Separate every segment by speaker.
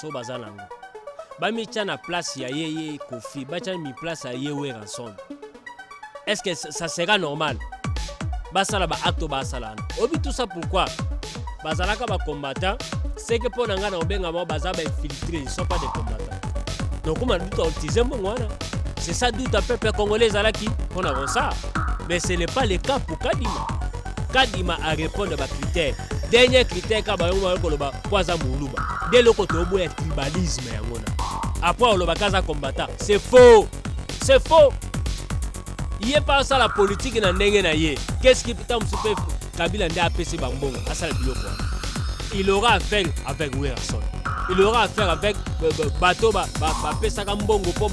Speaker 1: So baza nango bamitya na place ya ye ye Koffi, batya mi place ya ye Werrason. Est ce que ça sera normal basala baacte oyo basala wana? Oyebi tout ça pourquoi bazalaka bacombattant? Seke mpo na ngai na kobenga bango baza bainfiltré, ils sont pas des combattants. Donc koma duta utiliser mbongo wana, c'est ça duta peuple congolais ezalaki mpo na kosala, mais ce n'est pas le cas pour Kadima. Kadima a répondre bacritère, dernier critère kaka bango bayo koloba mpo aza moluba nde eloko toboya tribalisme yango na après olobaka aza combattant. C'est faux, c'est faux. Ye mpe asala politike na ndenge na ye. Qu'est-ce qui ta mosusu mpe Kabila nde apesi bambongo asala biloko wana. Il aura affaire avec Werrason, il aura affaire avec bato bapesaka mbongo mpo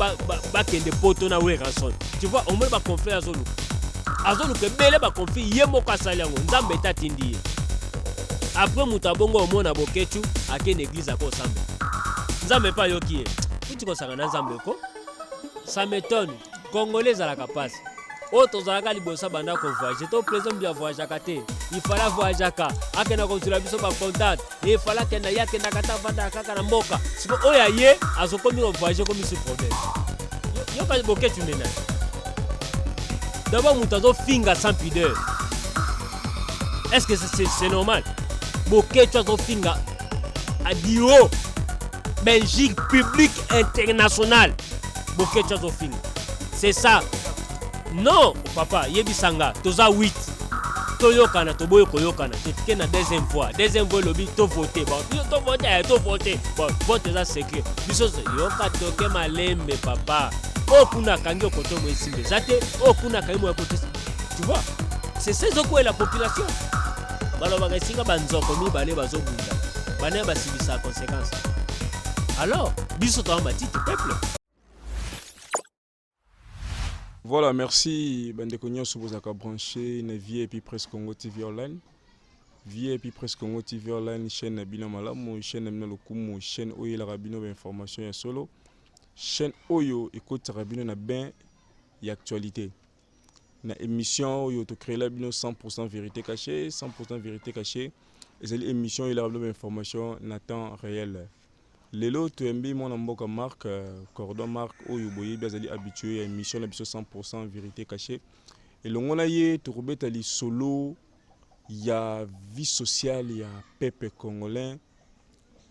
Speaker 1: bakende poto na Werrason. Tu vois, omoni baconflit azoluka, azoluka ebele baconflit. Ye moko asali yango, Nzambe ete atindi ye. Après moto abongo omona Bokecu akende église akosambela, Nzambe mpe ayoki ye kuti kosanga na Nzambe ko. Ça m'étonne, Congolais ezalaka mpasi. Oyo tozalaka liboso banda kovoyage to président mbi avoyageaka te. Ifala avoyageaka, akenda kozwela biso bacontact. Ifala akenda, ye akendaka te, avandaka kaka na mboka. Siko oyo aye azokomi kovoyage, komi si problème. Yoka Boketu nde nani d'abord? Moto azofinga sans pudeur, est ce que c'est normal? Boketu azofinga adio Belgique public international, Boketu azofinga, c'est ça? Non papa, yebisanga, toza 8, toyokana, toboyi koyokana, totike na deuxième fois. Deuxième fois elobi tovote. Bon, tovote, tovote. Bon, vote eza secret. Biso yoka, toke malembe papa. Oyo kuna akangi okoto mo esimba eza te, oyo kuna akangi mo kote. Tu vois, c'est ça ezokwela population. Balobaka esika banzoko mibale bazobunda, bana basibisaka conséquence. Alors biso toza matiti peuple.
Speaker 2: Voilà, merci bandeko nyonso bozalaka branché na VIP Presse Congo TV online. VIP Presse Congo TV online, chaîne na bino malamu, chaîne na bino lokumu, chaîne oyo elaka bino bainformation ya solo, chaîne oyo ekotisaka bino na bain ya actualité. Na émission oyo tocréela bino 100% vérité cachée, 100% vérité cachée ezali émission oyo elaka bino bainformation na temps réel. Lelo toyambi mwana mboka Marc Cordon Marc oyo boyebi, azali habitué ya émission na biso 100% vérité cachée. Elongo na ye tokobeta lisolo ya vie sociale ya peuple congolais,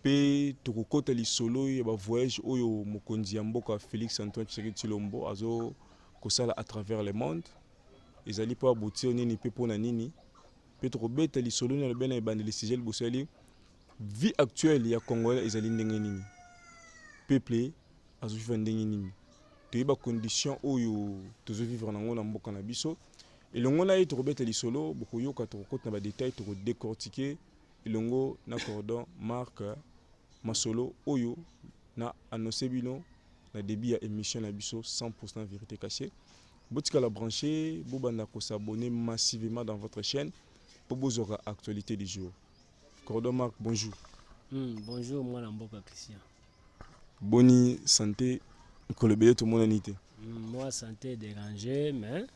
Speaker 2: mpe tokokɔta lisolo ya bavoyage oyo mokonzi ya mboka Félix Antoine Tshisekedi Tshilombo azo kosala à travers le monde. Ezali mpo aboutir nini mpe mpona nini? Mpe tokobeta lisolo nini alobi na ebandeli. Sujet liboso ezali vie actuelle ya Congolais ezali ndenge nini, peuple azovivre ndenge nini, toyeba condition oyo tozovivre nango na mboka na biso. Elongo na ye tokobeta lisolo, bokoyoka, tokokota na badetail, tokodécortiquer elongo na Cordon Marc masolo oyo na annonce bino na début ya émission na biso 100% vérité cachée. Botikala branché, bobanda kos'abonner massivement dans votre chaîne mpo bozwaka actualité du jour. Cordon Marc, bonjour.
Speaker 1: Bonjour mwana mboka Christian.
Speaker 2: Boni santé? Mikolo ebele tomonani te.
Speaker 1: Moi santé dérangé, mais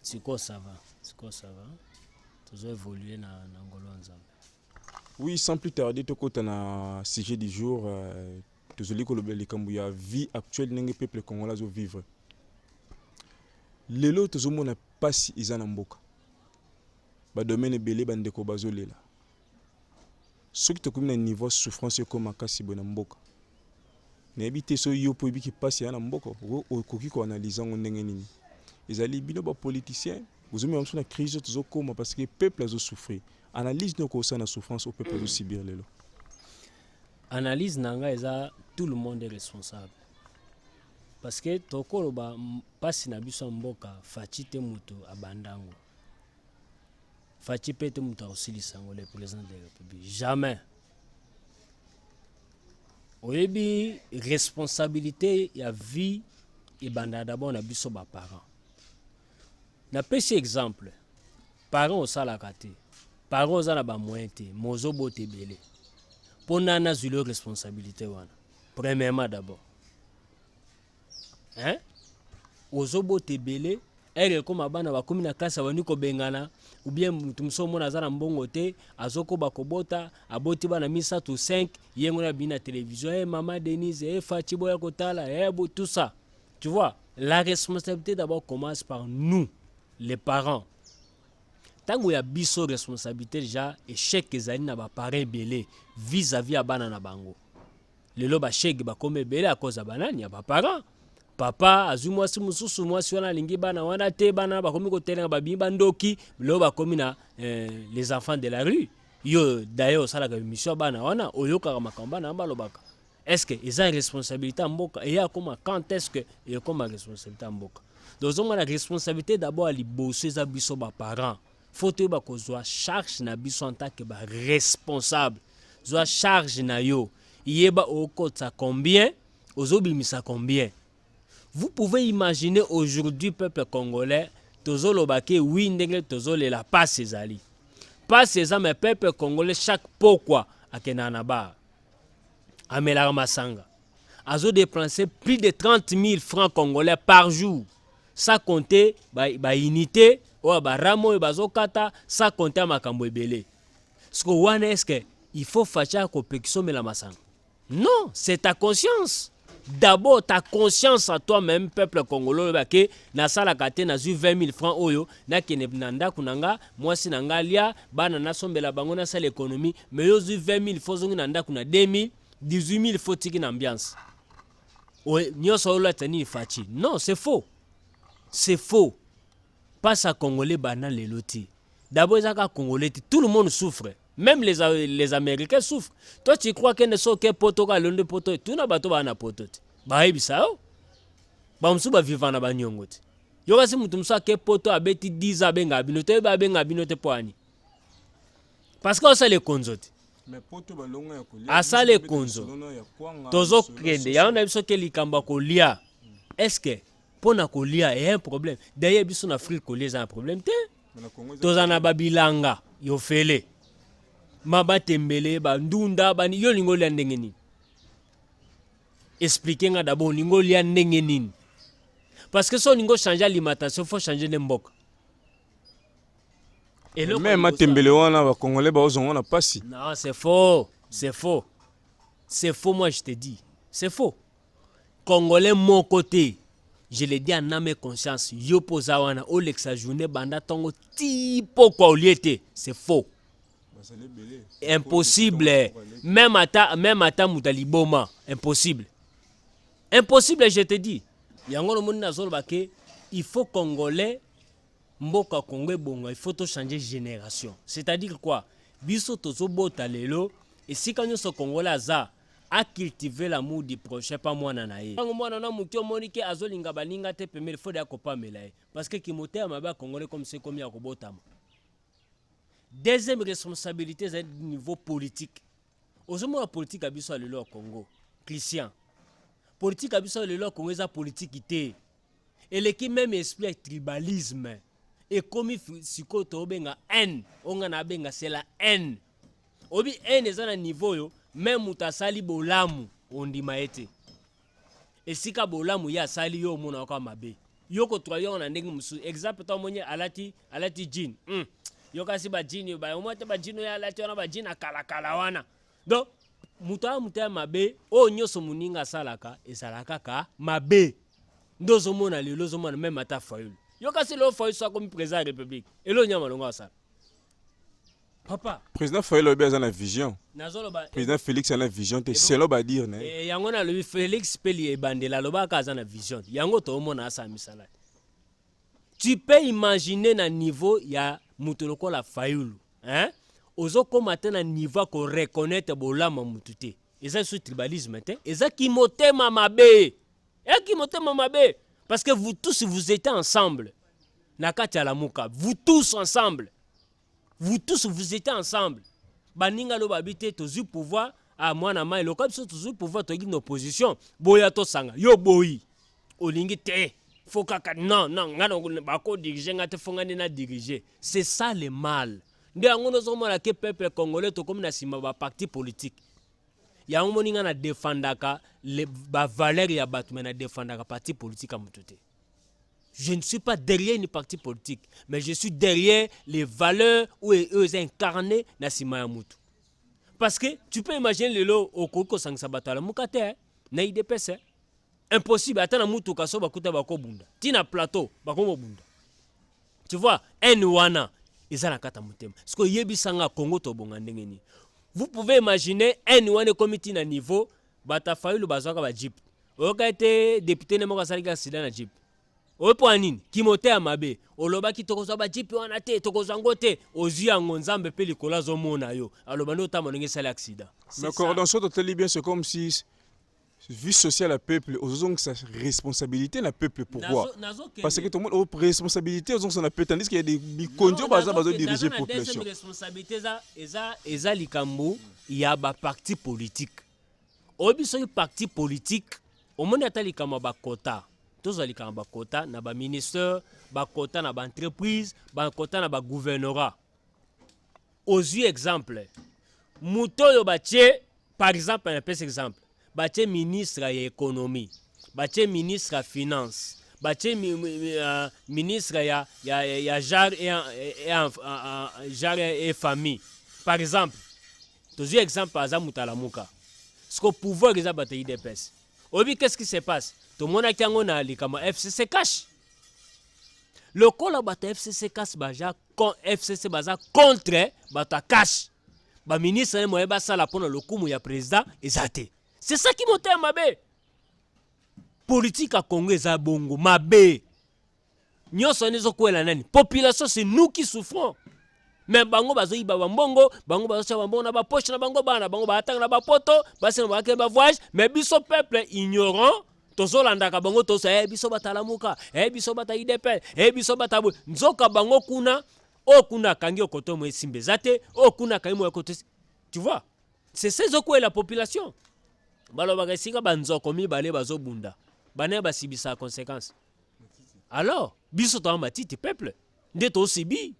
Speaker 1: sikoyo ça va, sikoyo ça va, tozo évoluer na ngolo ya Nzambe.
Speaker 2: Oui, sans plus tarder tokota na sujet du jour. Tozali kolobela likambo ya vie actuelle, ndenge peuple congolais azovivre lelo. Tozomona mpasi eza na mboka, badomaine ebele bandeko bazolela. Soki tokomi na niveau souffrance ekoma makasi boye na mboka, nayebi te so yo mpo oyebiki mpasi ya na mboka, okoki koanalyse yango ndenge nini? Ezali bino bapoliticien bozomema biso na crise oyo tozokoma parce que peuple azosouffrir. Analyse nini okosala na souffrance oyo peuple azosubir lelo?
Speaker 1: Analyse na ngai eza tout le monde est responsable, parce que tokoloba mpasi na biso ya mboka, Fatshi te moto abanda yango, Fatshi mpe te moto akosilisa yango, le président de la République jamais. Oyebi, responsabilité ya vie ebandaka d'abord na biso baparent. Napesi exemple, parent osalaka te, parent oza na bamoyen te, ma ozobota ebele. Mpo nani azwili yo responsabilité wana? Premièrement d'abord, hein? Ozobota ebele. Ere ekoma bana bakomi na classe, abandi kobengana, ou bien mutu mosusu omona aza na mbongo te, azokoba kobota, aboti bana misato, 5, ye ngo na bini na télévision: "Hey, mama Denise, hey, Fatshi, boya kotala, hey, bo", tout ça. Tu vois, la responsabilité d'abord commence par nous, les parents. Ntango ya biso responsabilité, déjà échec ezali na baparent ebele vis-à-vis ya bana na bango. Lelo bashege bakomi ebele à cause ya banani? Ya baparent. Papa azwi mwasi mosusu, mwasi wana alingi bana wana te, bana bakomi kotelenga, babimi bandoki. Lelo bakomi na les enfants de la rue. Yo d'ailleurs osalaka émission ya bana wana, oyokaka makambo bana wana balobaka. Est ce que eza responsabilité ya mboka? Eya akoma quand est ce que ekoma responsabilité ya mboka? Donc ozomona, responsabilité d'abord ya liboso eza biso baparent. Faut toyeba kozwa charge na biso en tant que baresponsable. Zwa charge na yo, yeba okotisa combien, ozobimisa combien. Vous pouvez imaginer aujourd'hui, peuple congolais, tozoloba ke wi, ndenge tozolela, pasi ezali, pasi eza, mais peuple congolais chaque pokwa akendaka na bar, amelaka masanga, azodépenser plus de 30 000 francs congolais par jour, sans compter baunité ba oyo baRAM oyo bazokata, sans compter makambo ebele. Siko wana, est ce que il faut Fatshi akopekisa omela masanga? Non, c'est ta conscience d'abord, ta conscience à toi-même, peuple congolais. Oyo bake nasalaka te, nazwi 20 000 francs oyo, nakende na ndako na nga, mwasi na nga lia, bana nasombela bango, nasala économie. Mais yo ozwi 20 000, faut ozongi na ndako na 2 000, 18 000, faut tiki na ambiance nyonso olata nini, Fatshi? Non, c'est faux, c'est faux. Pasi ya congolais bana lelo te. D'abord eza kaka congolais te, tout le monde souffre, même les Américains souffrent. Toi, tu crois kende soki poto kaka lelo nde poto? Tuna bato baa na poto te, bayebisa yo. Bamosusu baviva na baniongo te. Yo kasi moto mosusu ake poto, abeti 10, abengaka bino te, oyeba abengaka bino te mpo ani? Parce que osala ekonzo te. Asala ekonzo. Tozokende yango na biso ke likambo ya kolia, est ce que mpo na kolia eya un problème? D'ailleurs biso na Afrique, kolia eza na problème te. Toza na babilanga yofele ma batembele, bandunda bani. Yo olingi olia ndenge nini? Explique nga d'abord, olingi olia ndenge nini? Parce que so olingi ochange alimentation, faut changer nde mboka.
Speaker 2: Même matembele wana, bacongolais baozonga na pasi.
Speaker 1: Non, c'est faux, c'est faux, c'est faux. Moi je te dis, c'est faux. Congolais moko te, je le dis en âme et conscience, yo mpo oza wana, olekisa journée banda ntongo ti pokwa olie te, c'est faux, impossible. Même ata moto aliboma, impossible, impossible, je te dis. Yango nomoni nazoloba ke il faut congolais, mboka Congo ebonga, il faut tochanger génération. C'est-à-dire quoi? Biso tozobota lelo, esika nyonso congolais aza, acultive l'amour du prochain, pa mwana na ye. Ntango mwana na moke omoni ke azolinga baninga te pembeni, faut deya kopamela ye, parce que kimotema mabe ya congolais comme se komi ya kobotama. Deuxième responsabilité ezali niveau politique. Ozomona politique ya biso ya lelo ya Congo, Christian, politique ya biso ya lelo ya Congo eza politike te, eleki même esprit ya tribalisme. Ekomi sikoyo tobenga haine, oyo ngai nabenga c'est la haine. Obi haine eza na niveau oyo même moto asali bolamu, ondima ye te. Esika bolamu ye asali, yo omona kaka mabe, yo kotoka yo na ndenge mosusu. Exemple, to omoni alati jean. Yo kasi bajean omoi te, bajean oyo alati wana, bajean akalakala wana. Donc moto aya moto ya mabe, oyo nyonso moninga asalaka ezalaka kaka mabe. Nde ozomona lelo, ozomona même ata Fayulu. Yo kasi lelo Fayulu so akomi président ya république, elo nyama longo asala, papa?
Speaker 2: Président Fayulu oyebi aza na vision.
Speaker 1: Nazoloba.
Speaker 2: Président Félix aza na vision te, selon badire na ye.
Speaker 1: Yango nalobi, Félix mpe ebandela alobaka aza na vision. Yango toomona asala misala. Tu peux imaginer na niveau ya moto lokola Fayulu, hein? Ozokóma te na niveau ya koreconnaître bolamu ya motu te. Eza lisusu tribalisme te, ezaki motema mabe, eyaki motema mabe, parce que vous tous, vous étiez ensemble na kati ya Lamuka. Vous tous ensemble, vous tous, vous étiez ensemble. Baninga lo babi te, tozwi pouvoir a mwana mai lokola biso tozwi pouvoir, toyaki na opposition, boya tosanga. Yo boyi, olingi te, faut kaka non, non, nga bakodirige nga te, faut nga nde na dirige. C'est ça le mal. Nde yango nozomona ke peuple congolais tokomi na nsima baparti politique. Yango moni nga na défendaka bavaleur ya bato, mais na défendaka parti politique ya moto te. Je ne suis pas derrière une parti politique, mais je suis derrière les valeurs oyo eza incarné na nsima ya mutu. Parce que tu peux imaginer, lelo okoki kosangisa bato ya Lamuka te na UDPS, impossible. Ata na mutuka so bakuta, bakobunda ntina plateau, bakomobunda. Tu vois, haine wana eza na kati ya motema. Sikoyo yebisanga, Congo tobonga ndenge nini? Vous pouvez imaginer, haine wana ekomi ntina niveau bato ya Fayulu bazwaka bajeep. Oyoka ete député ne moko asalaki accident na jeep oyo. Mpo ya nini? Kimote ya mabe. Olobaki tokozwa bajeep wana te, tokozwa yango te. Ozwi yango, Nzambe mpe likolo azomona yo, aloba nde otamba ndenge esali accident.
Speaker 2: Mais coordination totali bien, c'est comme si vie sociale ya peuple, ozozongisa responsabilité na peuple. Pourquoi? Parce que tout le monde, responsabilité ozongisa na peuple, tandis qu'il y a des mikonzi oyo baza bazodirige population.
Speaker 1: Responsabilité eza likambo ya baparti politique. Oyebi, soki parti politique omoni ata likambo ya bakota, tozwa likambo ya bakota na baministère, bakota na baentreprise, bakota na bagouvernorat. Ozwi exemple, moto oyo batie, par exemple, napesi exemple, batie ministre ya économie, batie ministre ya finance, batie ministre ya genre et famille, par exemple. Tozwi exemple, aza moto alamuka. Siko pouvoir eza bato ya UDPS. Oyebi qu'est-ce qui se passe? Tomonaki yango na likambo ya FCC CACH. Lokola bato ya FCC CACH baza, FCC baza contre bato ya CACH, baministre ne moye basala mpona lokumu ya président eza te. C'est ça qui motema mabe. Politique ya Congo eza bongo mabe. Nyonso wana ezokwela nani? Population. C'est nous qui souffrons. Mais bango bazoyiba bambongo, bango bazotya bambongo na bapoche na bango, bana bango baatanga na bapoto, basi na bakende bavoyage. Mais biso peuple ignorant tozolandaka bango, tozo biso batalamuka, biso bata UDPS, biso bata boye. Nzoka bango kuna, oyo kuna akangi okoto mo esimba eza te, oyo kuna akangi mo ekoto. Tu vois, c'est ça ezokwela population. Balobaka esika banzoko mibale bazobunda, bana basibisaka conséquence. Alors biso toza matiti, peuple nde tosibi.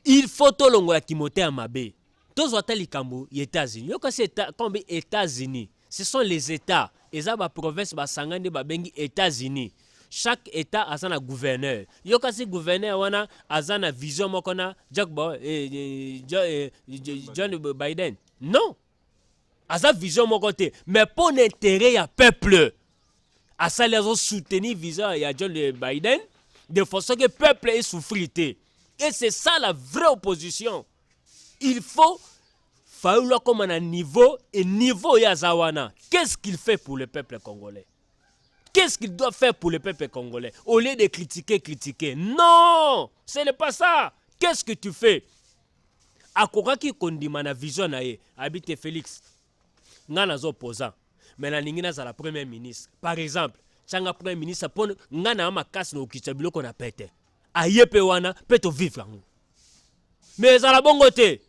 Speaker 1: Il faut tolongola kimote ya mabe. Tozwa ata likambo ya États-Unis. Yo kasi kombe États-Unis, ce sont les états, eza baprovince basanga nde babengi États-Unis. Chaque état aza na gouverneur. Yo kasi gouverneur wana aza na vision moko na Jack ba, eh, eh, eh, John Biden? Non, aza vision moko te. Mais mpo na intérêt ya peuple, asali, azosoutenir vision ya John Biden de façon que peuple esouffrir te. Et c'est ça la vraie opposition. Il faut Fayulu akóma na niveau et niveau oyo aza wana. Qu'est-ce qu'il fait pour le peuple congolais? Qu'est-ce qu'il doit faire pour le peuple congolais? Au lieu de critiquer, critiquer, non, ce n'est pas ça. Qu'est-ce que tu fais? Akokaki kondima na vision na ye, abi te: Félix, nga naza opposant, mais nalingi nazala premier ministre, par exemple. Tianga premier ministre mpo nga na makasi na kokitisa biloko na pete. Aye mpe wana mpe tovivre yango. Mais ezala bongo te.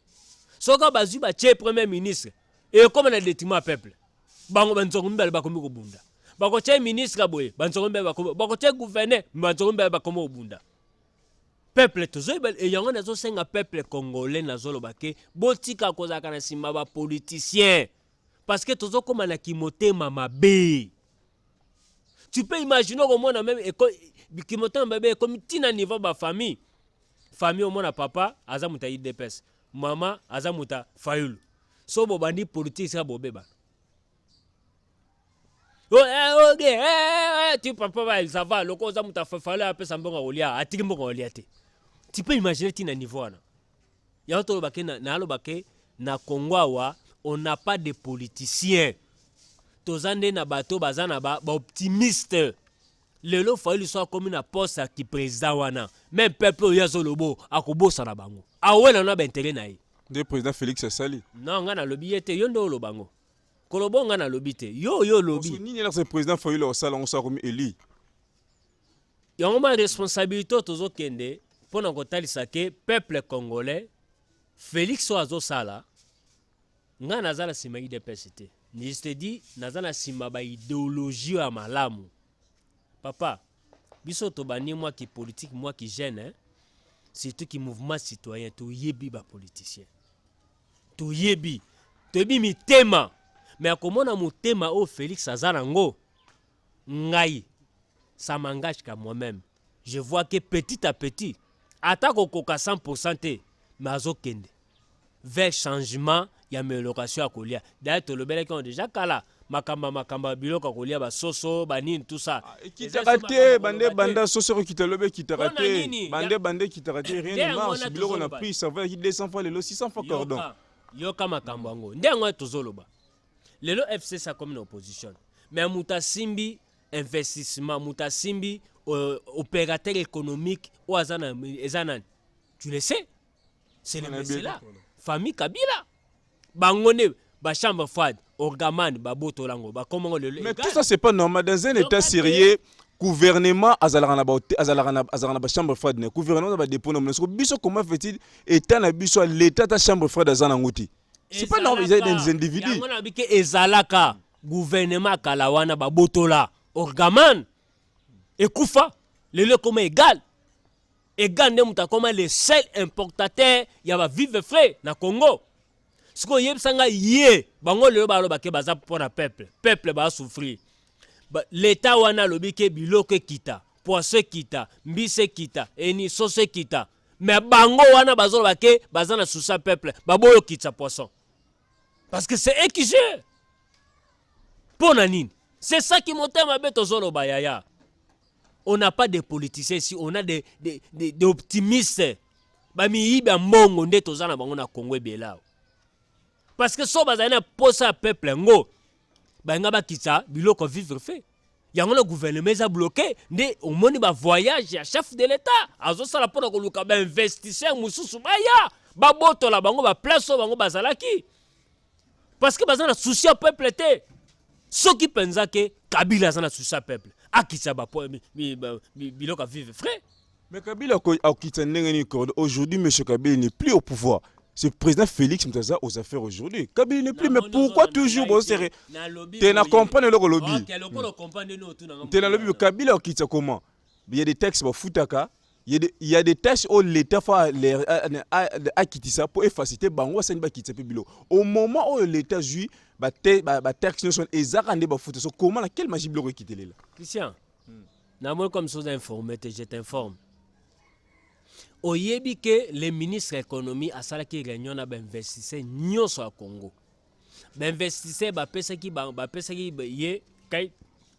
Speaker 1: Soki bazwi, batie premier ministre, ekóma na détriment ya peuple. Bango banzongo mibale bakomi kobunda. Bakotia ministre boye, banzongo mibale bakomi. Bakotia gouverneur, banzongo mibale bakomi kobunda. Peuple tozoyeba yango. Nazosenga peuple congolais, nazoloba ke botika kozalaka na nsima bapoliticien, parce que tozokóma na kimotema mabe. Tu peux imaginer, okomona même kimotema mabe ekomi ntina niveau bafamille. Famille, omona papa aza moto ya UDPS, mama aza moto ya Fayulu. So bobandi politique, sika bobebana. Ok, ti papa ba, ça va, loko oza moto afafale, apesa mbongo kolia, atiki mbongo kolia te. Tu peux imaginer ntina niveau wana. Yango toloba ke naloba ke na Congo awa, on n'a pas de politiciens. Toza nde na bato baza na baoptimiste. Lelo Fayulu so akomi na poste ya kiprésident wana, même peuple oyo azolobo akobosana bango, awela na baintérêt na ye.
Speaker 2: Nde président Félix asali.
Speaker 1: Non, ngai nalobi ye te. Yo nde oloba ngo. Koloba ngai nalobi te, yo oyo olobi.
Speaker 2: Nini elakisa président Fayulu osala yango so akomi eli?
Speaker 1: Yango ma responsabilité oyo tozokende mpo na kotalisa ke peuple congolais, Félix oyo azosala, ngai naza na nsima UDPS te. Je te dis, naza na nsima baidéologie oyo ya malamu. Papa, biso tobandi mwa kipolitique, mwa kijeune, hein? Surtout ki mouvement citoyen. Toyebi bapoliticien, toyebi mitema. Mais akomona motema oyo Félix aza nango, ngai Ça m'engage qu'à moi-même. Je vois que petit à petit, ata kokoka 100% te, mais azokende vers changement ya amélioration ya kolia. D'ailleurs, tolobelaki yango déjà kala, makambo makambo ya biloko ya kolia, basoso, banini, tout ça.
Speaker 2: Ekitaka te. Bande banda soso ekokita, lobi ekitaka te. Bande bande ekitaka te, rien ne marche. Biloko na prix, ça va 200 fois, lelo 600 fois, cordon.
Speaker 1: Yoka makambo yango nde yango tozoloba. Lelo FCC akomi na opposition, mais moto asimbi investissement, moto asimbi opérateur économique oyo aza na eza nani? Tu le sais, c'est le monsieur là, famille Kabila. Bango nde bachambre froide Orgaman babotola yango, bakomango lelo.
Speaker 2: Mais tout ça, c'est pas normal dans un état sérieux. Gouvernement azalaka na azalaka na azalaka na bachambre froide na gouvernement, na badépôt na monoko biso. Comment fait-il, état na biso, l'état ta chambre froide aza nango te? C'est pas normal, eza des individus.
Speaker 1: Yango na bike ezalaka gouvernement kala wana, babotola Orgaman, ekufa. Lelo ekoma Egal. Egal nde moto akoma le seul importateur ya bavivres frais na Congo. Sikoyo oyebisa ngai, ye bango lelo balobake baza mpo na peuple, peuple basouffrir. L'état wana alobi ke biloko ekita, poisson ekita, mbisi ekita, eni soso ekita, mais bango wana bazoloba ke baza na souci ya peuple, baboyi okitisa poisson parce que c'est eux qui gèrent. Mpo na nini? C'est ça qui motema mabe tozoloba, yaya. On n'a pas de politiciens ici, on a des optimistes. Bamiyibi ya mbongo nde toza na bango na Congo ebele awa, parce que so bazali na posa ya peuple yango, balinga bakitisa biloko vivre frais yango. Na gouvernement eza bloqué nde omoni bavoyage ya chef de l'État azosala mpona koluka bainvestisseur mosusu baya babotola bango baplace oyo bango bazalaki, parce que baza na souci ya peuple te. Soki mpenza ke Kabila aza na souci ya peuple, akitisa biloko ya vivre frais.
Speaker 2: Mais Kabila akitisa ndenge nini? Aujourd'hui, monsieur Kabila n'est plus au pouvoir, c'est le président Félix moto aza aux affaires aujourd'hui. Kabila n'est plus, mais pourquoi toujours bosere te? Na comprendre eloko olobi te. Nalobi, Kabila akitisa comment? Il y a des textes bafutaka, il y a des tâches oyo l'État faut akitisa mpo efacilité bango basani bakitisa mpe biloko. Au moment oyo l'État zwi bataxe nyonso ezaka nde bafuta, so comment, na quelle magie biloko ekitelela?
Speaker 1: Christian, namoni comme soza informé te. Je t'informe, oyebi ke le ministre ya économie asalaki réunion na bainvestisseur nyonso ya Congo. Bainvestisseur bapesaki ye cahier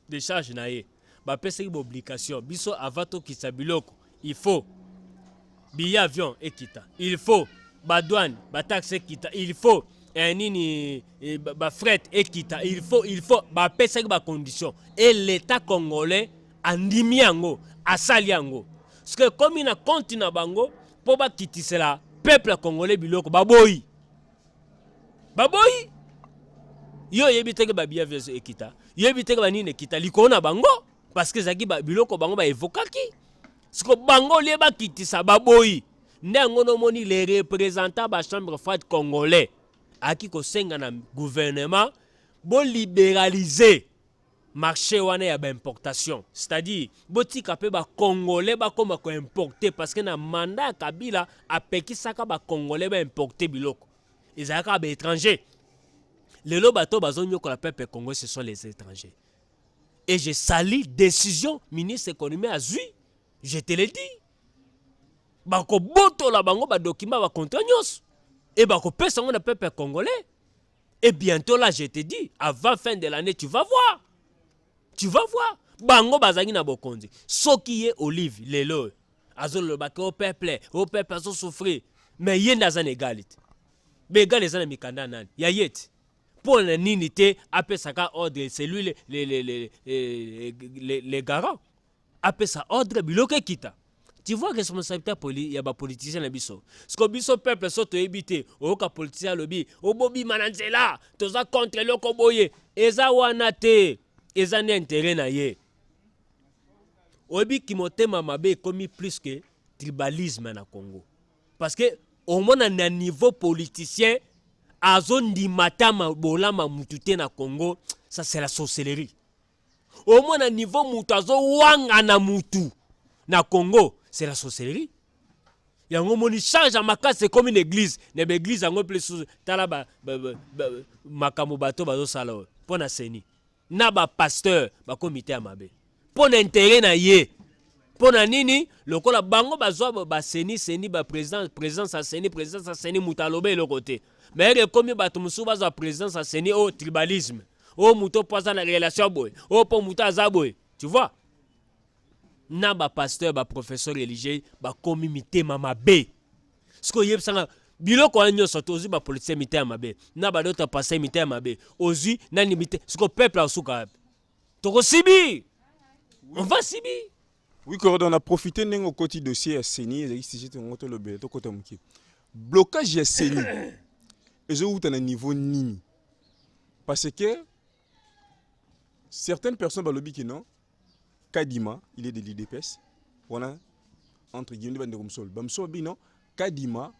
Speaker 1: de charge na ye, bapesaki baobligation. Biso avant tokitisa biloko, il faut billet avion ekita, il faut badouane, bataxe ekita, il faut nini, bafret ekita, il faut bapesaki bacondition et l'État congolais andimi yango, asali yango. Parce que komi na compte na bango mpo bakitisela peuple congolais biloko, baboyi, baboyi. Yo oyebi teke babillet avion ekita, yoyebi teke banini ekita likolo na bango, parce que ezalaki biloko bango baevokaki. Siko bango lie bakitisa, baboyi. Nde yango nomoni les représentants bachambre froide congolais ayaki kosenga na gouvernement bolibéraliser marché wana ya baimportation, c'est-à-dire botika mpe bacongolais bakóma koimporte, parce que na mandat ya Kabila apekisaka bacongolais baimporte biloko, ezalaka baétranger. Lelo bato bazonyokola peuple congolais, ce sont les étrangers. Et je salue décision ministre économie azwi. Je te le dis, bakobotola bango badocument, bacontrat nyonso e bakopesa yango na peuple congolais. Et bientôt là, je te dis, avant fin de l'année, tu vas voir, tu vas voir. Bango bazalaki na bokonzi. Soki ye Olive lelo oyo azolobaki o peuple, o peuple azosouffrir, mais ye nde aza na égalité. Baégale eza na mikanda nani ya ye te? Mpo na nini te apesaka ordre? C'est lui le garant, apesa ordre biloko ekita. Tu vois responsabilité ya bapoliticien na biso. Siko biso peuple so toyebi te. Oyoka politicien alobi obobima na nzela, toza contre eloko boye. Eza wana te, eza nde intérêt na ye. Oyebi motema mabe ekomi plus que tribalisme na Congo, parce que omona na niveau politicien azondima ta bolama mutu te na Congo. Ça, c'est la sorcellerie. Omona niveau mutu azowangana mutu na Congo, c'est la sorcellerie. Yango omoni charge ya makasi ekomi na église, na baeglise yango mpe lisusu. Tala makambo bato bazosala oyo mpo na seni na bapasteur bakomi te ya mabe. Mpo na intérêt na ye. Mpo na nini? Lokola bango bazwa baCENI, CENI, baprésident, présidence ya CENI, présidence ya CENI, moto aloba eloko te. Mais ere ekomi bato mosusu bazwa présidence ya CENI, oyo tribalisme, oyo moto mpo aza na relation boye, oyo mpo moto aza boye, tu vois. Na bapasteur, baprofesseur religieux bakomi mitema mabe. Soki oyebisanga biloko wana nyonso, tozwi bapoliticien mitema mabe, na badautres pasteur mitema mabe, ozwi nani mite, siko peuple asuka wapi? Tokosubir, on va subir.
Speaker 2: Oui, Cordon, on a profité ndenge okoti dossier ya CENI, ezalaki sujet tongo tolobela. Tokota moke. Blocage ya CENI ezowuta na niveau nini? Parce que certaines personnes balobi ke non, Kadima, il est de l'UDPS wana, entre guillemets. Bandeko mosolo bamosusu babi non, Kadima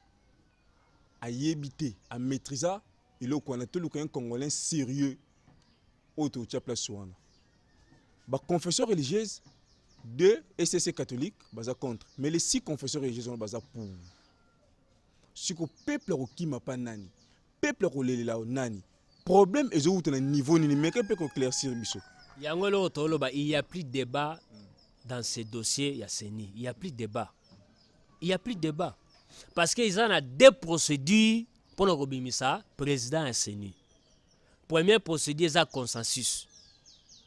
Speaker 2: ayebi te, amaîtrisa eloko wana. Toluka un Congolais sérieux oyo totia place wana. Baconfession religieuse deux, ECC, catholique, baza contre, mais les six confessions religieuses wana baza pour. Siko peuple akokima mpa nani? Peuple akolelela nani? Problème ezowuta na niveau nini? Meke mpe koéclaircir biso.
Speaker 1: Yango eloko toloba, il y a plus débat dans ce dossier ya CENI. Il y a plus débat, il y a plus débat, parce que eza na deux procédures mpona kobimisa président ya CENI. Première procédure eza consensus.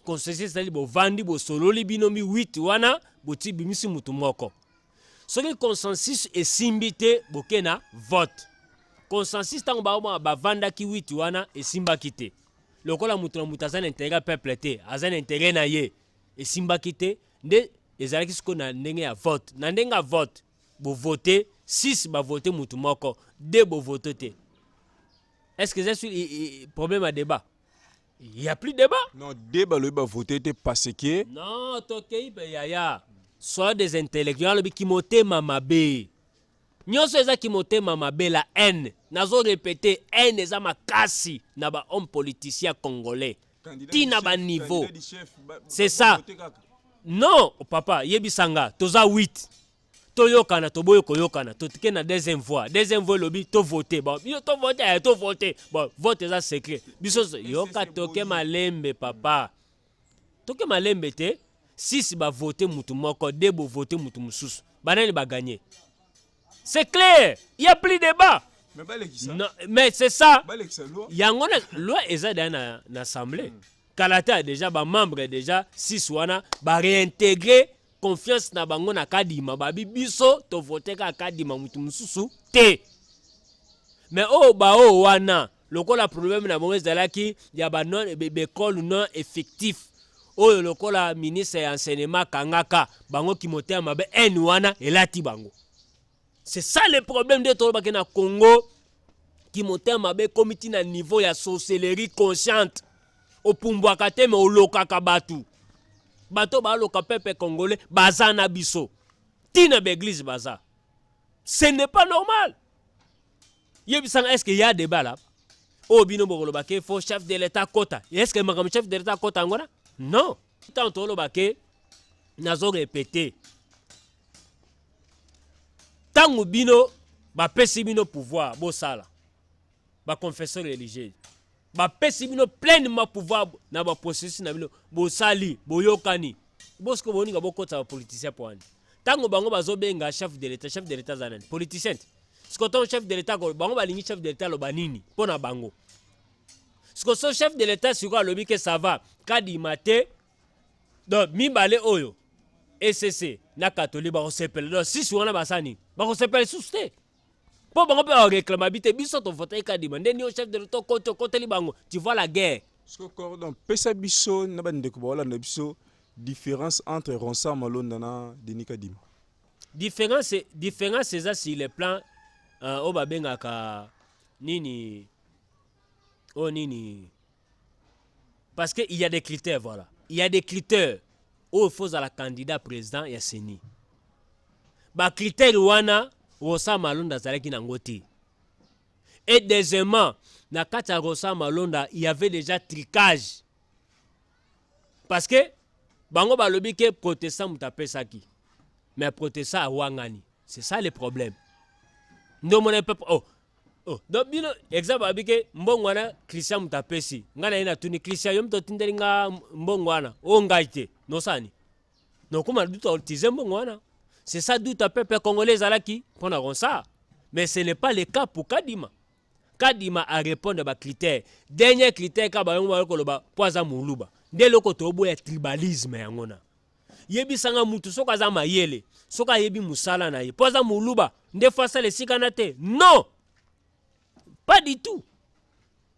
Speaker 1: Consensus ezali bovandi, bosololi bino mi 8 wana, boti bimisi mutu moko. Soki consensus esimbi te, boke na vote. Consensus, ntango baoma bavandaki 8 wana, esimbaki te. Lokola moto na moto aza na intérêt ya peuple te, aza na intérêt na ye, esimbaki te. Nde ezalaki sikoyo na ndenge ya vote. Na ndenge ya vote, bovote 6, bavote mutu moko, 2 bovote te. Est ce que eza problème ya débat? Il y a plus débat.
Speaker 2: Non, de balobi bavote te parce que
Speaker 1: Non, tokei mpe yaya, soyons des intellectuels. Alobi kimotema mabe nyonso eza kimotema mabe, la haine. Nazo répéter, haine eza makasi na bahomme politicien congolais ntina baniveau. C'est ça. Non papa, yebisanga, toza 8, toyokana, toboyi koyokana, totike na deuxième voie. Deuxième voie elobi tovote. Bon, biso tovote, tovote. Bon, vote eza secret. Biso yoka, toke malembe papa, toke malembe te. 6 bavote mutu moko, 2 bovote mutu mosusu, banani baganye? C'est clair, il y a plus débat.
Speaker 2: Mais balekisa.
Speaker 1: Non, mais c'est ça.
Speaker 2: Balekisa loi.
Speaker 1: Yango na loi eza deya na assemblée. Kala te déjà bamembre déjà 6 wana baréintégrer confiance na bango na Kadima. Babi biso tovote kaka Kadima, mutu mosusu te. Mais oyo baoyo wana, lokola problème na bango ezalaki ya banon baécole non effectif, oyo lokola ministre ya enseignement akangaka bango, kimotema mabe, haine wana elati bango. C'est ça le problème. Nde tolobaki na Congo, kimotema mabe ekomi ntina niveau ya sorcellerie consciente. Opumbwaka te, me olokaka bato. Bato baloka peuple congolais baza na biso ntina baeglise baza. Ce n'est pas normal. Yebisanga, est ce que ya débat là oyo bino bokoloba ke faut chef de l'État kota? Est ce que makambo chef de l'État kota yango wana? Non, ntango toloba ke, nazo répéter, ntango bino bapesi bino pouvoir, bosala baconfession religieuse, bapesi bino pleinement pouvoir na baprocessus na bino, bosali, boyokani, bosiko boninga bokotisa bapoliticien po wani. Ntango bango bazobenga chef de l'État, chef de l'État aza nani? Politicien te. Siko ntango chef de l'État, bango balingi chef de l'État aloba nini mpo na bango? Siko so chef de l'État sikoyo alobi ke ça va, Kadima te, donc mibale oyo, ECC na catholique, bakosepela. Donc sisi wana basani bakosepela lisusu te, mpo bango mpe baréclama bi te biso tovotaki Kadima. Nde nio chef de l'État okoti, okoteli bango, tu vois la guerre.
Speaker 2: Siko Cordon, pesa biso na bandeko baolanda biso différence entre Ronsard Malonda na Denis Kadima.
Speaker 1: Différence eza sur le plan oyo babengaka nini, oyo nini, parce que il y a des critères. Voilà, il y a des critères oyo faut ozala candidat président ya CENI. Bacritère wana, Ronsard Malonda azalaki nango te. Et deuxièmement, na kati ya Ronsard Malonda, il y avait déjà trucage, parce que bango balobi ke protestant moto apesaki, mais protestant awangani. C'est ça le problème. Nde omona peuple, oh. Donc bino, exemple, babi ke mbongo wana Christian moto apesi. Ngai na ye natuni Christian: yo moto otindeli nga mbongo wana? Oyo ngai te, nosani. Nakokóma na doute autiliser mbongo wana. C'est ça doute ya peuple congolais ezalaki mpo na Ronsard. Mais ce n'est pas le cas pour Kadima. Kadima arépondre bacritère, dernier critère kaka bango bayo koloba mpo aza Moluba. Nde eloko toboya, tribalisme yango. Na yebisanga, mutu soki aza mayele, soki ayebi mosala na ye, mpo aza Moluba nde faut asala esika na te? Non, pas du tout,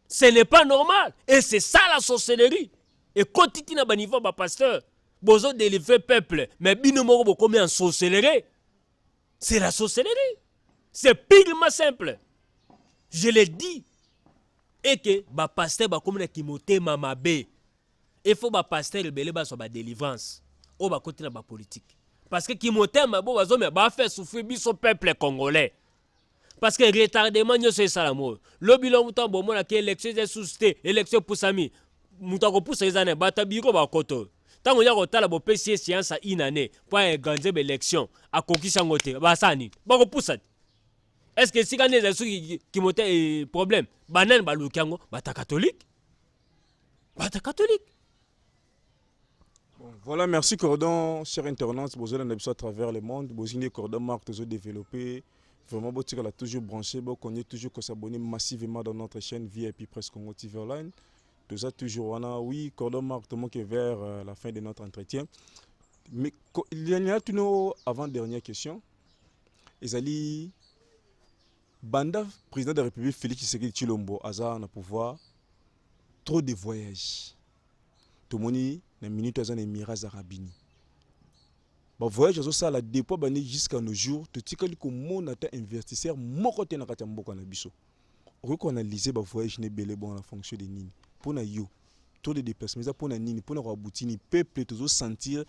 Speaker 1: ce n'est pas normal et c'est ça la sorcellerie. Ekoti ntina baniveau bapasteur, bozodélivrer peuple, mais bino moko bokomi en sorcellerie. C'est la sorcellerie, c'est purement simple, je l'ai dit. Eke bapasteur bakomi na kimotema mabe. Il faut bapasteur ebele bazwa badélivrance oyo bakoti na bapolitique, parce que kimotema bo bazomela bafaire souffrir biso peuple congolais, parce que retardement nyonso esalama oyo lobi lo moto bomonaki élection eza susu te, élection epusami, moto akopusa eza na bato ya biro bakota oyo. Ntango oya kotala, bopesi ye séance ya une année mpo aorganiser baélection, akokisi yango te, basala nini? Bakopusa te. Est ce que esika nde ezali soki kimote problème, banani baluki yango? Bata catholique, bata catholique.
Speaker 2: Bon, voilà, merci Cordon, cher internaute, vous allez à travers le monde, vous avez Cordon Marc toujours développé. Vraiment, vous êtes toujours branché, vous connaissez toujours que s'abonner massivement dans notre chaîne VIP Presse Congo TV Online. Tout ça toujours, on a, oui, Cordon Marc, tout le monde qui est vers la fin de notre entretien. Mais il y a une avant-dernière question. Ezali, banda président de la République Félix Tshisekedi Tshilombo aza na pouvoir, trop de voyages. Tomoni na minute aza na Émirats arabes unis. Bavoyage azosala depuis bandi jusqu'à nos jours, totikali komona ata investisseur moko te na kati ya mboka na biso. Okoki koanalyse bavoyage na ebele bongo na fonction de nini? Mpo na yo, trop de déplacement eza mpo na nini? Mpo na koaboutir nini? Peuple tozosentir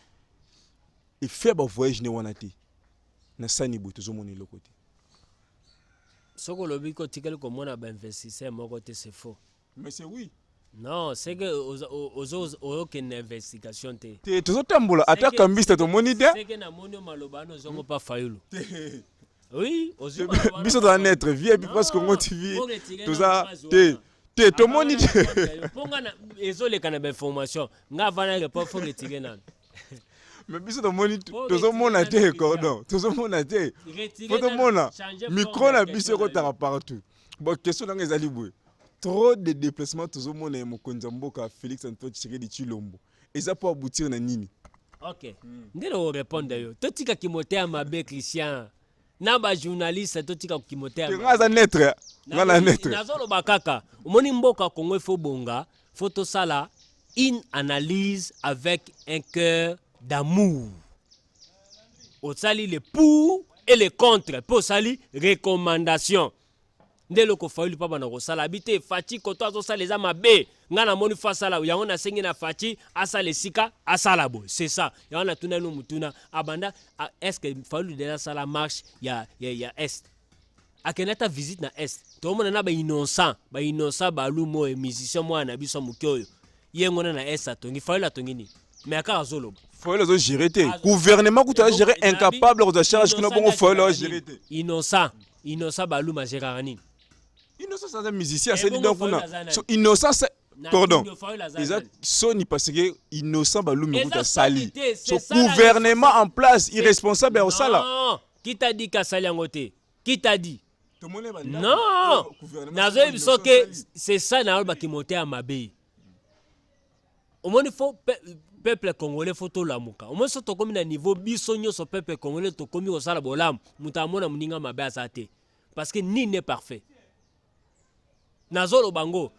Speaker 2: effet ya bavoyage ne wana te. Na sani boye tozomona eloko te.
Speaker 1: Soki olobi kotikali komona bainvestisseur moko te, c'est faux.
Speaker 2: Mais c'est oui.
Speaker 1: Non, c'est que ozokende investigation te.
Speaker 2: Te, tozotambola ata kambista tomoni te.
Speaker 1: Seke namoni yo maloba wana ozongo pa Fayulu. Oui.
Speaker 2: Biso toza neutre, VIP Presse Congo TV toza te te, tomoni te.
Speaker 1: Mpo nga ezoleka na bainformation nga avana report, faut retirer nano.
Speaker 2: Mais biso tomoni, tozomona te, Cordon, tozomona te. Faut tomona micro na biso ekotaka partout. Bon, question nanga ezali boye: trop de déplacement tozomona ya mokonzi ya mboka Félix Antoine Tshisekedi Tshilombo eza mpo aboutir na nini?
Speaker 1: Ok, nde na korépondre yo. Totikaki motema mabe, Christian, na bajournaliste, totika kimotema.
Speaker 2: Nga aza neutre, nga na neutre.
Speaker 1: Nazoloba kaka, omoni mboka Congo efo bonga, faut tosala une analyse avec un cœur d'amour. Osali le pour et le contre mpe osali recommandation. Nde eloko Fayulu mpa bana kosala abi te. Fatshi koto azosala eza mabe, ngai namoni faut asala yango, nasengi na Fatshi asala esika asala boye. C'est ça yango natuna no mutuna abanda. Est ce que Fayulu deja asala marche ya est, akende ata visite na est? Tomona na bainnocent, bainnocent balumu oyo musicien mwana na biso moke oyo ye ngona na est atongi. Fayulu atongi nini? Mais akaka azoloba.
Speaker 2: Fayulu azogérer te, gouvernement kutu azogérer, incapable kozwa charge kuna. Bongo Fayulu azogérer te.
Speaker 1: Innocent Baluma agéraka nini?
Speaker 2: Innocent aza musicien, asali donc kuna. So Innocent, pardon, eza soni parce que Innocent Balumi kutu asali. So gouvernement en place irresponsable ya kosala.
Speaker 1: Non, qui t'a dit qu'asali yango te? Qui t'a dit? Non, nazoyebi biso ke c'est ça nalobaki motema mabe. Omoni, faut peuple congolais, faut tolamuka. Omoni, so tokomi na niveau biso nyonso peuple congolais tokomi kosala bolamu, moto amona moninga mabe aza te, parce que nul n'est parfait. Nazoloba ngo,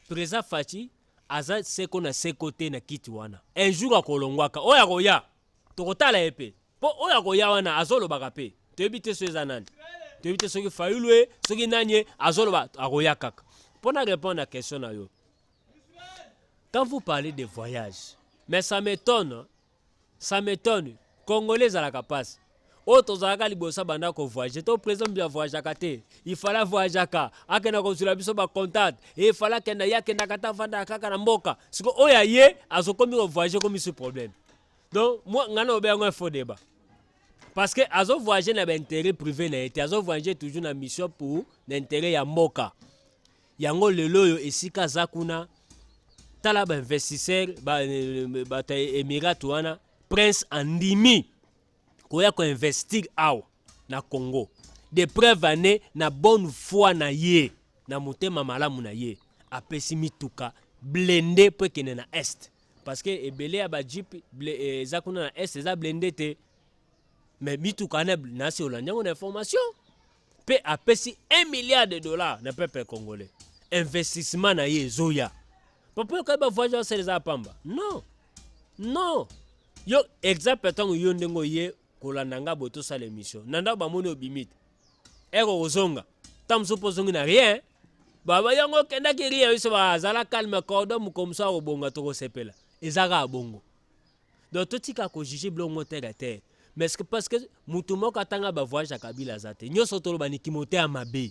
Speaker 1: président Fatshi aza seko na seko te na kiti wana. Un jour akolongwaka, oyo akoya tokotala ye mpe, mpo oyo akoya wana azolobaka mpe toyebi te so eza nani, toyebi te soki Fayulu ye, soki nani ye azoloba akoya kaka. Mpo na répondre na question na yo, quand vous parlez de voyage, mais ça m'étonne, ça m'étonne. Congolais ezalaka mpasi. Oyo tozalaka liboso banda kovoyage to président mbi avoyageaka te. Ifale avoyageaka, akenda kozwela biso bacontact. Ifale akenda, ye akendaka te, avandaka kaka na mboka. Siko oyo aye azokomi kovoyage, komi su problème. Donc moi, ngai na obe yango un faux débat, parce que azovoyage na baintérêt privé na ye te, azovoyage toujours na mission pour na intérêt ya mboka. Yango lelo oyo esika aza kuna, tala bainvestisseur, bato ya Émirat wana. Prince andimi koya koinvestir awa na Congo. De preuve ane na bonne foi na ye, na motema malamu na ye, apesi mituka blindé mpo ekende na Est, parce que ebele ya bajeep eza kuna na Est eza blindé te. Mais mituka wana nasi olandi yango na information. Mpe apesi 1 milliard de dollars na peuple congolais. Investissement na ye ezoya. Papa, yoka, bavoyage asala eza ya pamba? Non, non. Yo, exemple, ntango yo ndenge oye kolanda nga boye, tosala émission na ndako, bamoni obimi te, ere kozonga, ntango mosusu mpo ozongi na rien, baba yango okendaki rien. Biso bazala calme, cordon mokomoso akobonga, tokosepela. Eza kaka bongo. Donc totika kojuger biloko ngo terre à terre. Mais parce que motu moko atanga bavoyage ya Kabila aza te. Nyonso toloba ni kimote ya mabe.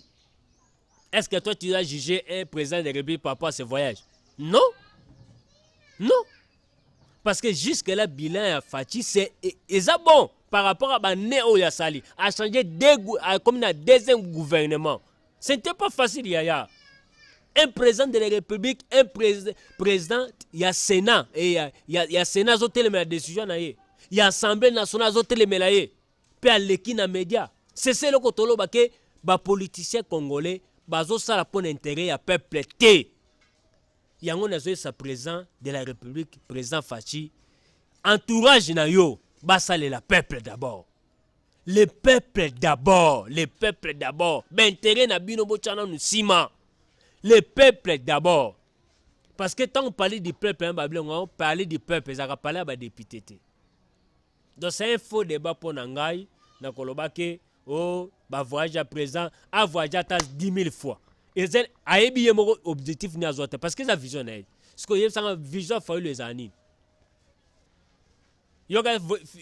Speaker 1: Est ce que toi, tu as jugé un président de République par rapport à ce voyage? Non, non, parce que jusque là, bilan ya Fatshi, c'est eza bon par rapport à bane oyo asali. A changé deux, comme na deuxième gouvernement, ce n'était pas facile, yaya. Un président de la République, un président ya Sénat et ya Sénat azotelemela décision na ye, ya Assemblée nationale azotelemela ye, mpe aleki na média. C'est ce eloko toloba ke bapoliticien congolais bazosala mpo na intérêt ya peuple te. Yango nazoyesa président de la République, président Fatshi, entourage na yo basalela peuple d'abord, le peuple d'abord, le peuple d'abord. Baintérêt na bino botya nanu nsima, le peuple d'abord. Parce que ntango parler du peuple, babilongo parler du peuple ezalaka parler ya badéputé te. Donc c'est un faux débat mpo na ngai na koloba ke o oh, bavoyage ya président, avoyage ata 10 000 fois, eza ayebi ye moko objectif ni azwa te, parce que eza vision na ye. Sikoyo oyebisanga, vision Fayulu ezala nini? Yoka,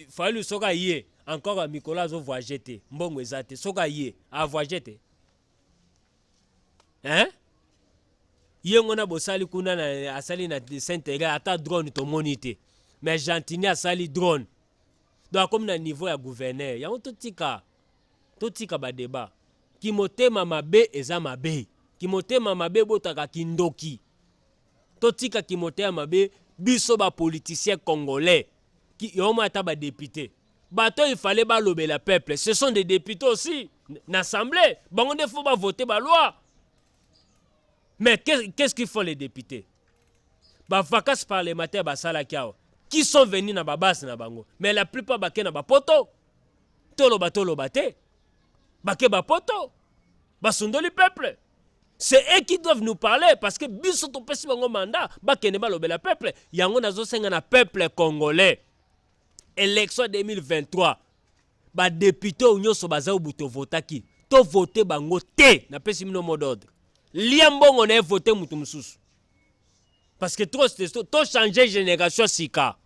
Speaker 1: Fayulu soki aye encore mikolo, azovoyage te, mbongo eza te. Soki aye, avoyage te, hein? Ye ngo na bosali kuna na, asali na Saint Thérèse, ata drone tomoni te. Mais Gentini asali drone, donc akomi na niveau ya gouverneur. Yango totika badébat. Kimotema mabe eza mabe, kimotema mabe ebotaka kindoki. Totika kimotema mabe, biso bapoliticien congolais. Yo mo, ata badéputé, bato il fallait balobela peuple, ce sont des députés aussi na assemblée. Bango nde faut bavote baloi. Mais qu'est-ce qu'ils font, les députés? Bavacances parlementaire basalaki awa, qui sont venus na babase na bango? Mais la plupart bake na bapoto. Toloba, toloba te, bake bapoto, basundoli peuple. C'est eux qui doivent nous parler, parce que biso topesi bango mandat, bakende balobela peuple. Yango nazosenga na peuple congolais, élection 2023, badéputé oyo nyonso baza oyo tovotaki, tovote bango te. Napesi bino mot d'ordre: lia mbongo na ye, vote mutu mosusu, parce que trop tochange génération sika.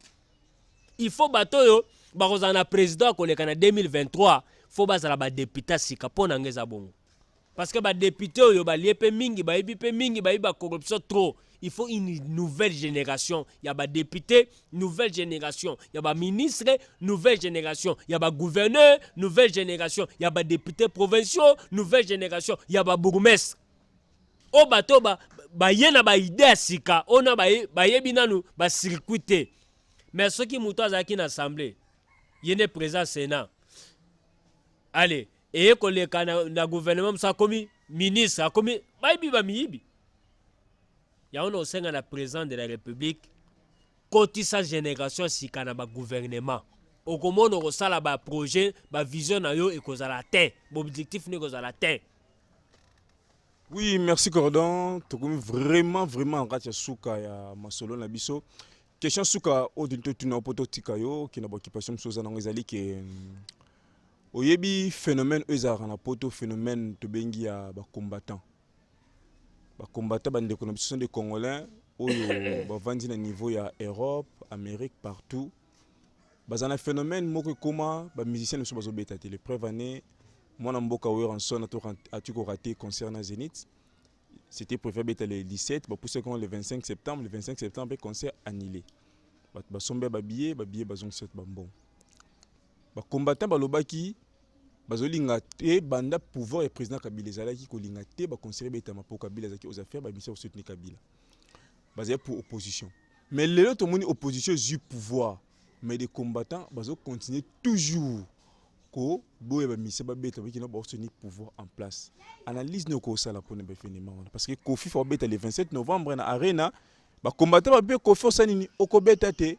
Speaker 1: Il faut bato oyo bakozala na président akoleka na 2023, faut bazala badéputé ya sika. Mpo na nga eza bongo, parce que badéputé oyo balie mpe mingi, bayebi mpe mingi, bayebi bacorruption trop. Il faut une nouvelle génération ya badéputé, nouvelle génération ya baministre, nouvelle génération ya bagouverneur, nouvelle génération ya badéputé provinciaux, nouvelle génération ya babourgmestre, oyo bato baye na baidée ya sika, oyo na bayebi nanu bacircuit te. Mais soki moto azalaki na assemblée, ye nde président Sénat, ale eye koleka na gouvernement mosu, akomi ministre, akomi, bayebi bamiyibi. Yango na osenga na président de la République, kotisa génération sika na bagouvernement. Okomona okosala baprojet, bavision na yo ekozala te, baobjectif no ekozala te.
Speaker 2: Oui, merci Cordon. Tokomi vraiment vraiment en kati ya suka ya masolo na biso. Question suka oyo totuna po totika yo okende baoccupation mosusu oza nango, ezali ke oyebi phénomène oyo ezalaka na poto, phénomène tobengi ya bacombattant. Bacombattant, bandeko na biso sont des Congolais oyo bavandi na niveau ya Europe, Amérique, partout. Baza na phénomène moko ekóma, bamusicien na biso bazobeta te. Le preuve année, mwana mboka Werrason ati korater concert na Zénith. C'était prévu abeta le 17, bapousse le 25 septembre. Le 25 septembre mpe concert annulé. Bato basombi babillet, babillet bazongisa bambongo. Bacombattant balobaki bazolinga te. Banda pouvoir ya président Kabila ezalaki kolinga te baconcert ebetama, mpo Kabila azalaki aux affaires, bamission kosoutenir Kabila, bazali pour opposition. Mais lelo tomoni opposition ezwi pouvoir. Mais des combattants bazo continuer toujours koboya bamusiciens babeta, bakina baosoni pouvoir en place. Analyse nini okosala mpona baévénement wana? Parce que Kofi fa obeta le 27 novembre na Arena, bacombattant babe Kofi osala nini, okobeta te.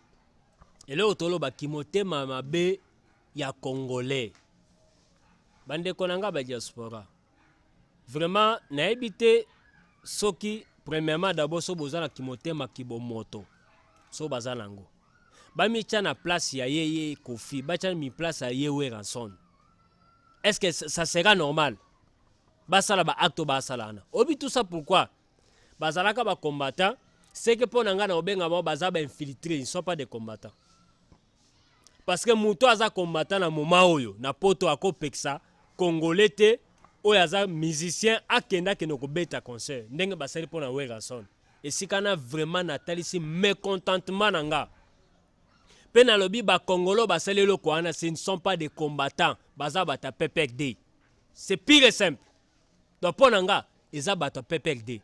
Speaker 1: Eloko tolobaki, motema mabe ya Congolais. Bandeko na nga badiaspora, vraiment nayebi te soki premièrement d'abord so boza na kimotema kibomoto, so baza nango, bamitya na place ya ye Kofi, batya mi place ya ye Werrason. Est ce que ça sera normal basala baacte oyo basala wana? Oyebi tout ça pourquoi bazalaka bacombattant? Seke mpo na ngai na kobenga bango baza bainfiltré, ils ne sont pas des combattants, parce que moto aza combattant na moment oyo na Poto akopekisa Congolais te oyo aza musicien akende akende kobeta concert ndenge basali mpo na Werrason. Esika na vraiment natalisi mécontentement na nga mpe nalobi, Bakongolo basali eloko wana, ce ne sont pas des combattants, baza bato ya PPRD, c'est pire et simple. Donc mpo na nga eza bato ya PPRD.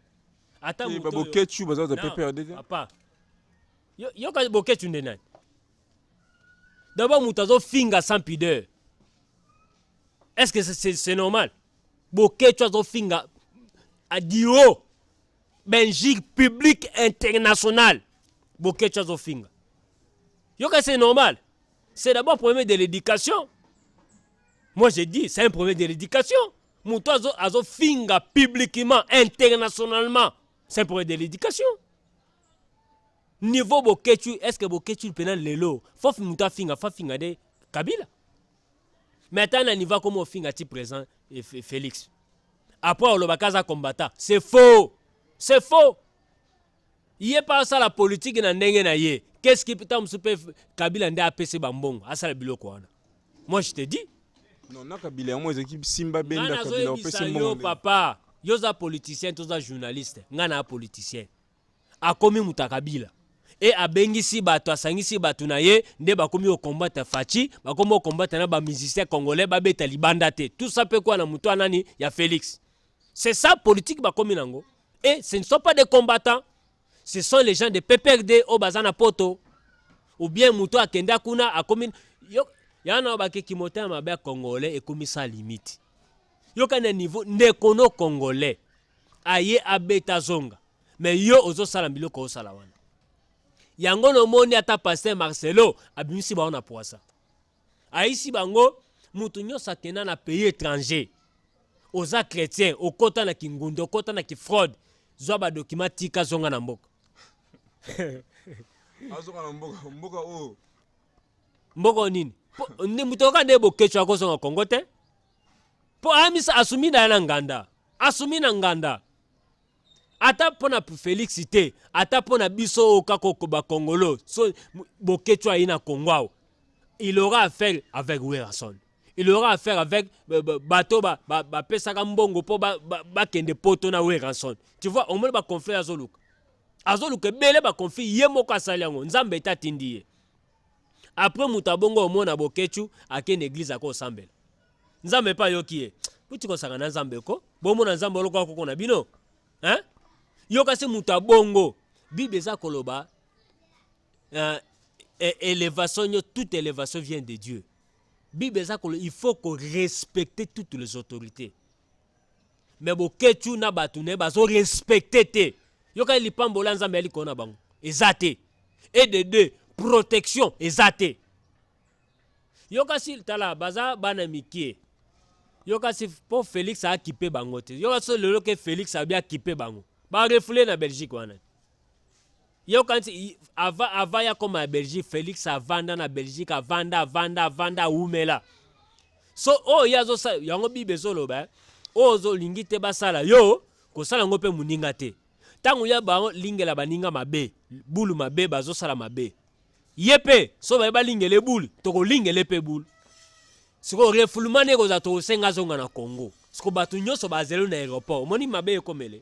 Speaker 2: Ata Boketshu baza bato ya PPRD
Speaker 1: te? Papa, yoka, Boketshu nde nani d'abord? Moto azofinga sans pudeur, est ce que c'est normal? Boketshu azofinga adio bainjure publique internationale. Boketshu azofinga, yoka, c'est normal? C'est d'abord problème de l'éducation. Moi je dis, c'est un problème de l'éducation. Moto azofinga publiquement, internationalement, c'est un problème de l'éducation. Niveau Boketshu, est ce que Boketshu mpena lelo fofi moto afinga, fafinga nde Kabila? Mais ata na niveau akoma ofinga ti président Félix, après olobaka aza combattant, c'est faux, c'est faux. Ye mpe asala politike na ndenge na ye. Qu'est-ce qui ta mosusu mpe Kabila nde apesi bambongo asala biloko wana? Moi je te dis.
Speaker 2: Non, na Kabila yango ezalaki simba benda Kabila opesi
Speaker 1: mbongo. Papa, yo oza politicien, toza journaliste. Ngai na politicien akomi moto ya Kabila e abengisi bato, asangisi bato na ye nde bakomi kokombata Fatshi, bakomi kokombata na bamusicien congolais babeta libanda te. Tout ça mpe kwa na moto anani ya Félix. C'est ça politique bakomi nango. Et ce ne sont pas des combattants, ce sont les gens de PPRD oyo baza na Poto ou bien moto akenda kuna akomi yana bakeki. Motema mabe ya Congolais ekomi sa limite. Yoka na niveau ndeko no Congolais aye abeta zonga, mais yo ozosala biloko osala wana. Yango nomoni ata pasteur Marcelo abimisi bango na poisa, ayisi bango. Moto nyonso akenda na pays étranger, oza chrétien, okɔta na kingundu, okɔta na kifraude, zwa badocument, tika, zonga na mboka.
Speaker 2: Azonga na mboka, mboka oyo.
Speaker 1: Mboka nini? Moto oka nde Boketshu akozonga Kongo te, mpo amisa asumi na ye na nganda, asumi na nganda. Ata mpo na Félix te, ata mpo na biso oyo kaka Bakongolo. So Boketshu ayi na Kongo awa, il aura affaire avec Werrason, il aura affaire avec bato bapesaka mbongo mpo bakende Poto na Werrason. Tu vois, omoni baconflit azoluka, azoluka ebele baconflit. Ye moko asali yango, Nzambe ete atindi ye. Après moto abongo, omona Boketshu akende église, akosambela Nzambe mpe ayoki ye. Puti kosaka na Nzambe ko bomona Nzambe olokoka koko na bino, hein? Yo kasi moto abongo, Bible eza koloba élévation nyo, toute élévation vient de Dieu. Bible eza koloba il faut korespecter toutes les autorités, mais Boketshu na bato na ye bazorespecte te. Yoka, lipambola Nzambe ya likolo na bango eza te, et de deux, protection eza te. Yoka si tala, baza bana mike. Yoka si mpo Félix akipe bango te. Yoka so lelo ke Félix abi akipe bango, barefouler na Belgique wana. Yoka nti ava ya koma ya Belgique, Félix avanda na Belgique, avanda, avanda, avanda, awumela. So oyo ye azosala yango, Bible ezoloba oyo ozolingi te basala yo, kosala yango mpe moninga te. Ntango ya bango lingela baninga mabe, bulu mabe bazosala mabe, ye mpe so baye balingela ebulu, tokolingela mpe bulu. Sikoyo refoulement nde ekozala, tokosenga azonga na Congo. Siko bato nyonso bazeli na aéroport, omoni mabe ekomele.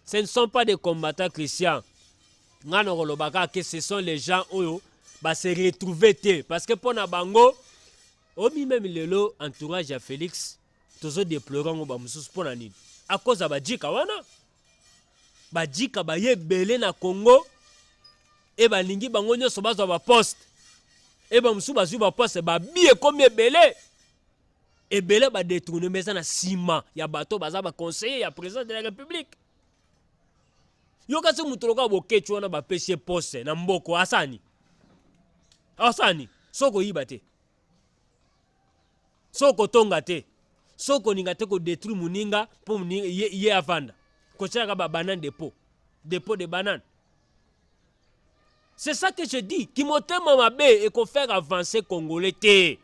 Speaker 1: Ce ne sont pas des combattants, Christian. Nga na koloba kaka ke ce sont les gens oyo base retrouver te, parce que mpo na bango omi même lelo entourage ya Félix tozodéplore yango bamosusu. Mpo na nini? À cause ya bajika wana, bajika baye ebele na Congo. E balingi bango nyonso bazwa baposte. E bamosusu bazwi baposte, babi ekomi ebele ebele, badetournement eza na nsima ya bato baza baconseiller ya président de la République. Yo kasi moto lokola Boketshu wana, bapesi ye poste na mboko, asani asani soki oyiba te, soki kotonga te, soki koninga te, kodétruire moninga mpo ye, ye avanda kotiaka babanane, dépôt de banane. C'est ça que je dis, kimotema mabe ekofaire avancer Congolais te,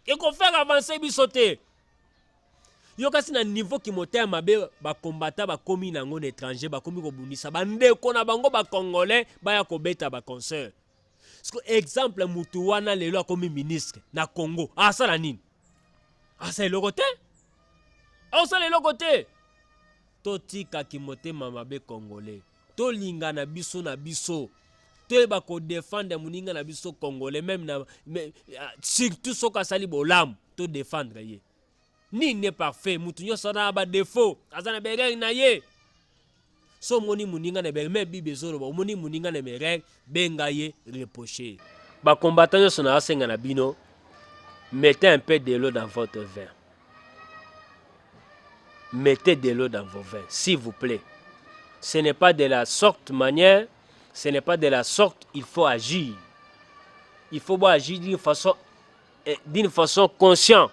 Speaker 1: ekofaire avancer biso te. Yo kasi na niveau kimotema mabe, bakombata bakomi nango na étranger, bakomi kobundisa bandeko na bango bacongolais baya kobeta baconcert. Exemple, mutu wana lelo akomi ministre na Congo, asala nini? Asala eloko te, asala eloko te. Totikaki motema mabe, Congolais. Tolingana biso na biso, toyeba kodéfendre moninga na biso congolais, même na me, surtout soki asali bolamu, todéfendre ye. Nini n'est parfait? Mutu nyonso aza na badéfaut, aza na baerreur na ye. So omoni moninga na baerreur, mais Bible ezoloba, omoni moninga na baerreur, benga ye, reproche. Bacombattant nyonso, na asenga na bino, mettez un peu de l'eau dans votre vin, mettez de l'eau dans vos vins, s'il vous plaît. Ce n'est pas de la sorte manière, ce n'est pas de la sorte il faut agir. Il faut agir d'une façon consciente,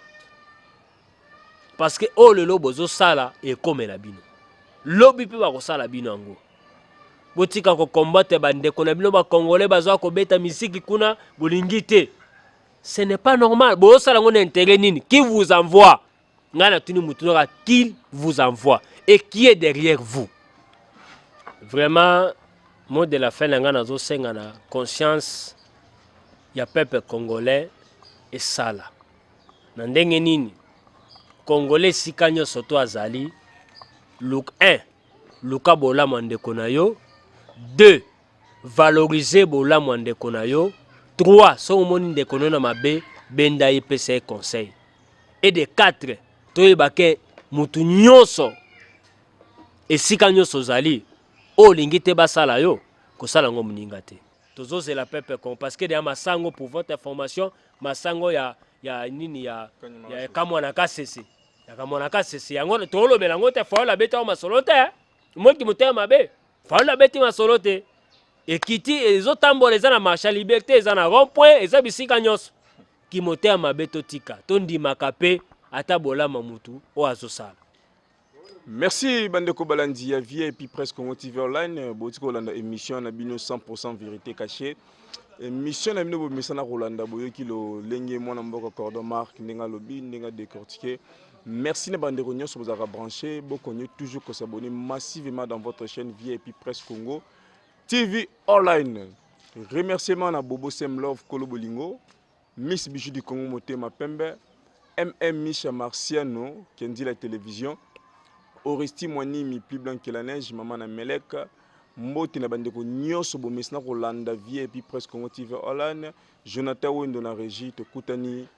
Speaker 1: parce que oyo lelo bozosala ekomela bino lobi, mpe bakosala bino yango. Botika kocombattre bandeko na bino bacongolais bazwa kobeta misiki kuna, bolingi te. Ce n'est pas normal. Bozosala yango na intérêt nini? Qui vous envoie? Ngai natuni mutu noka, qui vous envoie et qui est derrière vous? Vraiment, mot de la fin na ngai, nazosenga na conscience ya peuple congolais esala na ndenge nini. Congolais esika nyonso to azali, luk 1, luka bolamu ya ndeko na yo. 2, valorize bolamu ya ndeko na yo. 3, soki omoni ndeko na yo na mabe, benda ye, pesa ye conseil. Et de 4, toyeba ke mutu nyonso, esika nyonso ozali, oyo olingi te basala yo, kosala yango moninga te. Tozozela peuple con, parce que deya masango, pour votre information, masango ya nini, ya Kamwana Kasese, ya Kamwana Kasese, yango tolobela yango te. Fayola abeti yango masolo te. Moki motema mabe, Fayola abeti masolo te. Ekiti, ezotambola, eza na marché ya Liberté, eza na rond point, eza bisika nyonso. Kimotema mabe totika, tondimaka mpe ata bolama mutu oyo azosala.
Speaker 2: Merci bandeko balandi ya VIP Presse Congo TV Online. Boti kolanda émission na bino 100% vérité cachée, émission na bino bomesana kolanda. Boyoki lolenge mwana mboka Cordon Mark ndenge alobi, ndenge adécortiqué. Merci na bandeko nyonso bozalaka branché. Bokonye toujours kos'abonner massivement dans votre chaîne VIP Presse Congo TV Online. Remerciement na Bobo Sem Love Kolo Bolingo, Miss Bijou du Congo Motema Pembe, MM Misha Marciano Kendi la télévision, Oresti Mwanimi plus blanc que la neige, mama na Melek. Mbote na bandeko nyonso bomesana kolanda VIP Presse Congo TV Online. Jonathan Wendo na régie. Tokutani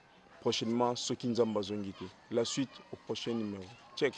Speaker 2: prochainement soki Nzambe azongi te. La suite au prochain numéro. Check.